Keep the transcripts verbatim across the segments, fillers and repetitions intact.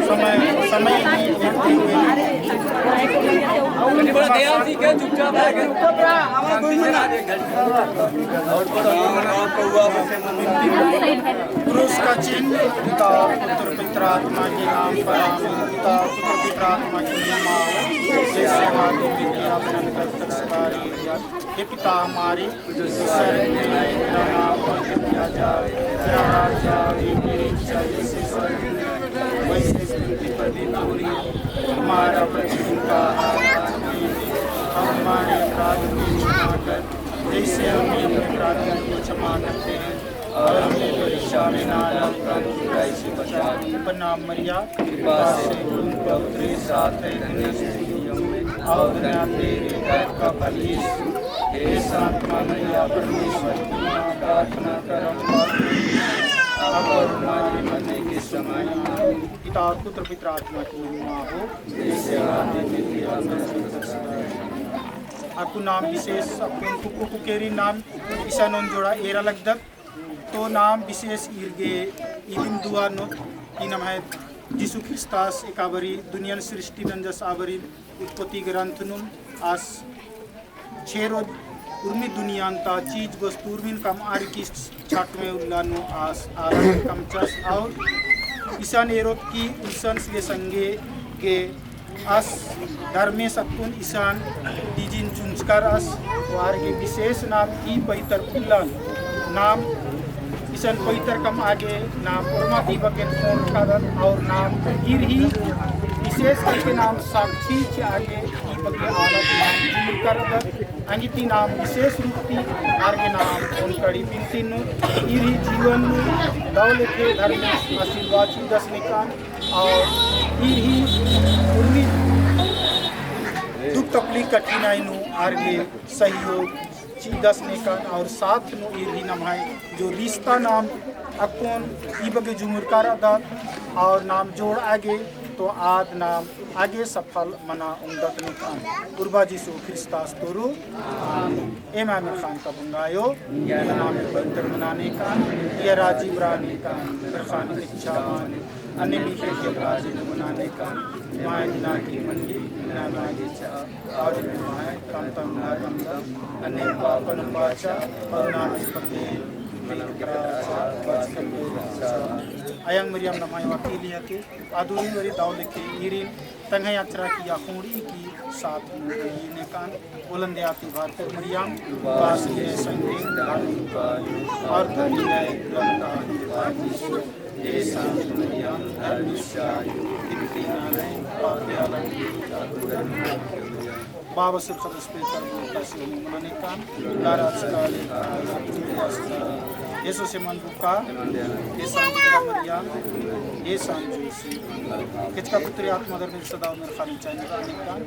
समय, समय नहीं देते हुए। क्रूस का चिन्ह, पिता, पुत्र, पवित्र आत्मा के नाम पर, आमीन। पिता, पुत्र, पवित्र आत्मा की महिमा हो, जैसे आदि में किया, वैसे तक सदा रही। हे पिता हमारे, स्वर्ग में तेरा नाम पवित्र किया जाए, तेरा राज्य आवे, तेरी इच्छा जैसे स्वर्ग में वैसे पृथ्वी पर भी पूरी हो। हमारा प्रतिदिन का आहार आज हमें दे, और हमारे अपराध की क्षमा कर, जैसे हम भी अपने अपराधियों को क्षमा करते हैं, और हमें परीक्षा में ना डाल, परंतु बुराई से बचा। प्रणाम मरिया, कृपा से पूर्ण, प्रभु तेरे साथ है, धन्य स्त्री हम में, और धन्य तेरे गर्भ का फल यीशु। हे संत मरिया, परमेश्वर की माँ, प्रार्थना कर हम पापियों के लिए, अब और हमारे मरने के समय। आमीन। पिता और पुत्र पवित्र आत्मा की महिमा हो। जैसे आदि में थी, अब और सदा। अक्कु नाम विशेष अक्कुन कुक्कु कुक्केरी नाम इसन ओन जोड़ा एरा लगदत। तो नाम विशेष ईर गे इदिम दुआ नू कि नम्है यीशु ख्रिस्तास एका बारी दुनियन सृष्टि नंजस आ बारी उत्पत्ति ग्रंथ नू आस छेरो उर्मी दुनियान ता चीज वस्तु उर्मिन कमअर की छाटमे उल्ला नू आस आलर कमचस और इसन एरोत की इसन सिले संगे गे आस धर्मेस अक्कुन इसन तीजिन चुंचकर आस, वार गे विशेष नाम ई पइतर कुल्लन नाम इसन पइतर कमआ गे नाम ओर्मा ती बग्गे फोन कादत और नाम ईर ही विशेष करके नाम साक्षी चिआ गे ई बग्गे आलर नाम जुमुर करदत। अंगी ती नाम विशेष रूप ती आर गे नाम ओन कड़ी बिनती नू ईर ही जीवन नू दव लेखे धर्मेस आशीर्वाद चिअदस नेकान। और ईर ही उर्मी दुख तकलीफ कठिनाई नू आर गे सहयोग चिअदस नेकान और साथ नू ईर ही नम्है जो रिश्ता नाम अक्कुन ई बग्गे जुमुर करदत और नाम जोड़आ गे तो आद नाम आगे सफल मना ओंगदत नेकान। उर्बा यीशु ख्रिस्तास तोरू। आमीन। एम आमिर खान का बुंगायो, या नाम पवित्र मना नेकान, या राजी बरा नेकान, खान इच्छा मान, अन्ने मीठे के राजी मना नेकान, माय ना की मंडी, ना माय इच्छा, और माय तम तम ना तम तम, अन्ने पापन बाचा, और ना की पति, अयंग मरियम नम्है वकील हके, अदुरी वरी दव लेखे ईरिन तंग्है अचरा की अखुंड़ी की साथ नू नेकान। ओलंदे आती भरपूर मरियम, उपास की संगे, और धनी है गंगा, हे संत मरियम, धर्मेस आयो, बिनती ननय, पापिया लगी, बाबा सिर खदस पे कर बोलता से मना नेकान, लारा अस्काले, यीशु से मन का, हे संत मरियम, हे संत जोसी, किचका पुत्री आत्मा धर्मेस सदा मेरे खाली चैनल का नेकान।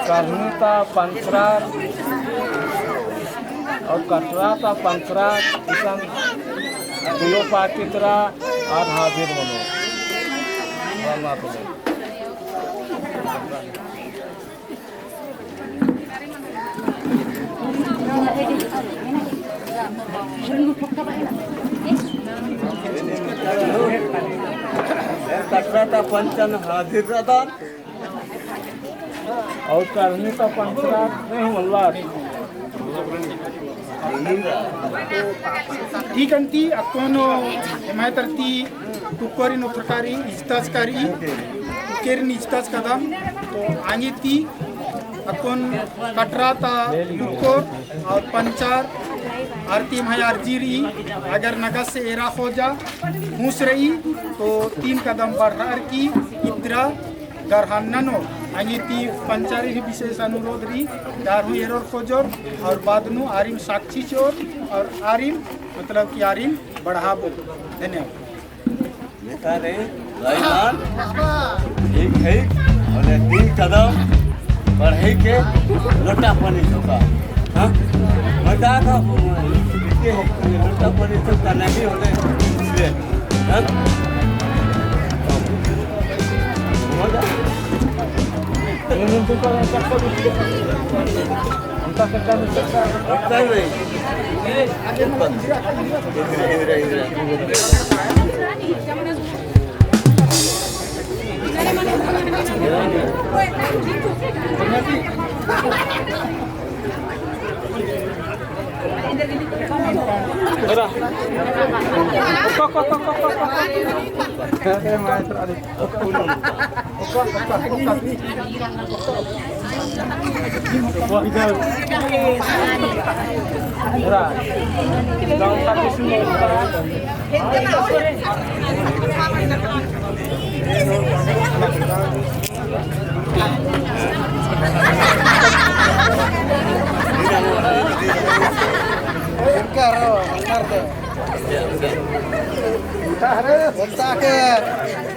करनी ता पंचरात और कटरा ता पंचरात इसन दुनो पाकितरा आद हाजिर मनो। कटरा ता पंचन हाजिर रअदन। और करनी ता पंचरात नहीं मल्ला। ठीक अन्ती अक्कुन एम्है तरती टुक्कोरिन उथरकारी इजताचकारी, टुक्कोरिन इजताचकदम। तो आंगी ती अक्कुन कटरा ता टुक्कोर और पंचर आर ती एम्है अर्जी रई, अगर नगद से एरा खोजा हुस रई तो तीन कदम बढ़ार की इतरा गरहन ननो। आंगी ती पंचारी ही विशेष अनुरोध रई, दारू एरोर खोजोर और बाद नू आरिम साक्षी चिओर और आरिम मतलब कि आरिम बढ़ाबो। धन्यवाद। नेता रे, भाईमान, ठीक है, और तीन कदम बढ़ाई के लोटा पानी झोंका। हाँ? मजाक है, इसके हो, लड़का पर ये सब करना नहीं होता है। इसलिए, हाँ? मजाक।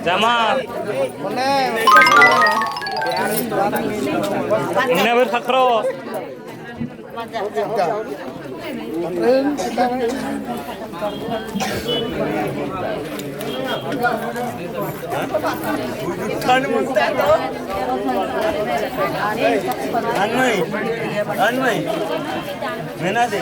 जमा। इन्ना बेर ख़क्खरो। अनमय, अनमय, मेना दे।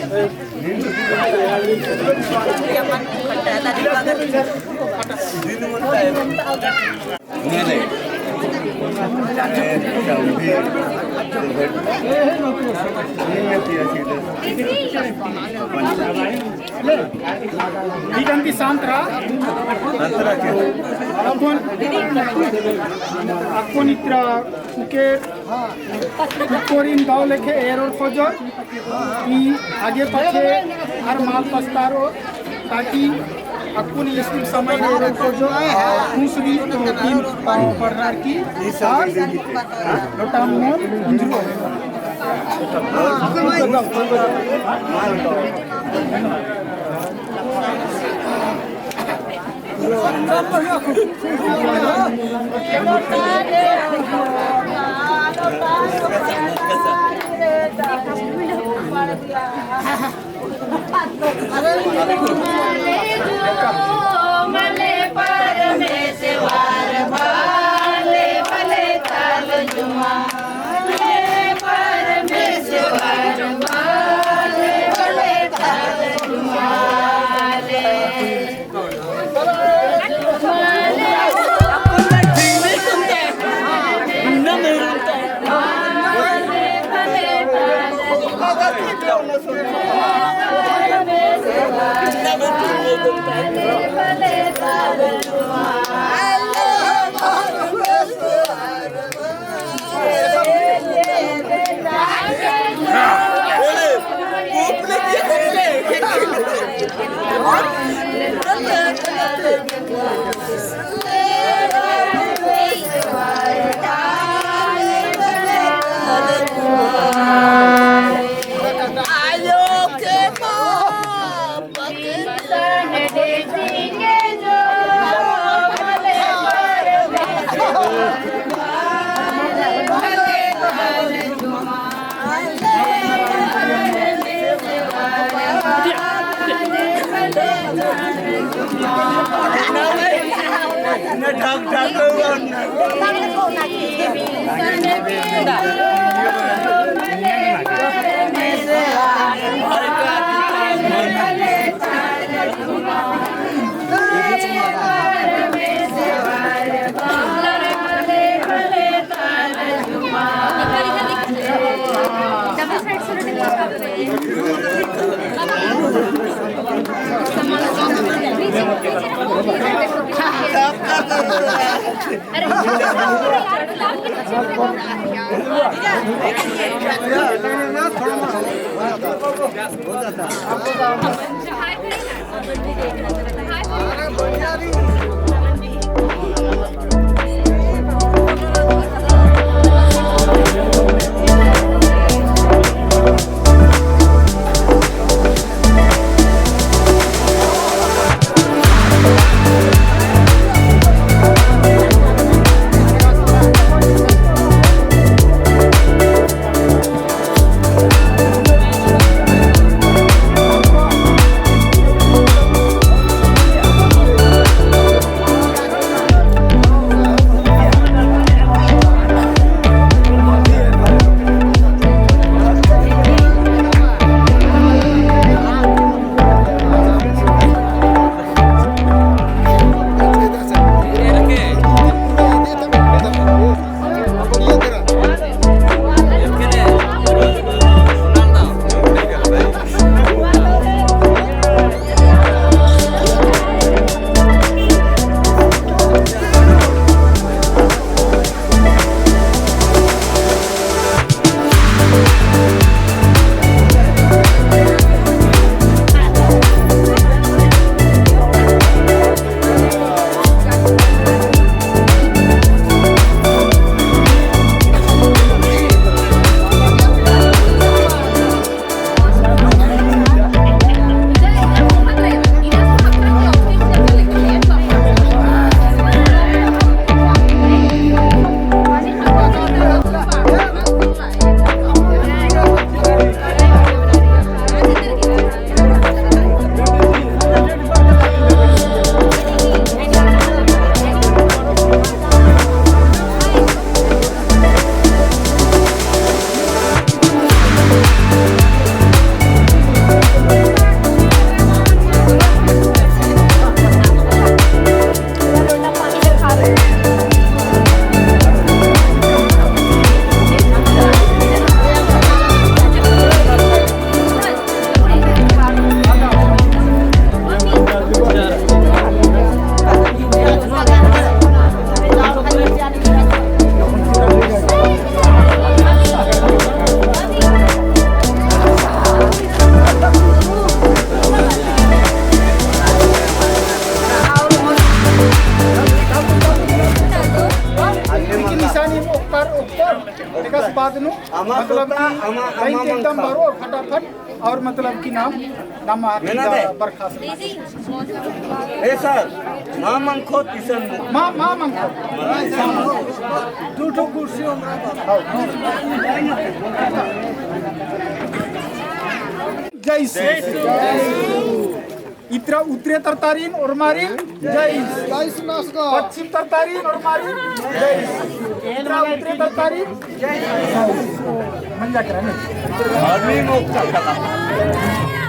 इदन ती शांत रआ। अक्कुन, अक्कुन इतरा उके कोरिन दव लेखे एरोर खोजो। ई आगे पछे हर माल पस्तारो, ताकि अक्कुन इस्किम समय रे रोको जो, और दूसरी तो तीन पाँव बढ़ार की साथ लोटा मोल उंजरो। अमा मतलब कोता, कि अमा, लाइन अमा एकदम मंखा। भरो फटाफट और मतलब कि नाम, नाम आती मेना दा दे। बरखास्त। ए सर, नाम मंखो किसन। मा, मा मंखो। दू ठो कुर्सी हमरा पास। जय श्री। इतरा उत्तरे तरतारिन ओर्मारिन जय। जय श्री नमस्कार। पश्चिम तरतारिन ओर्मारिन जय। इतरा उत्तरे तरतारिन जय। मंजा करा ने। आदमी मोक्ष चलता।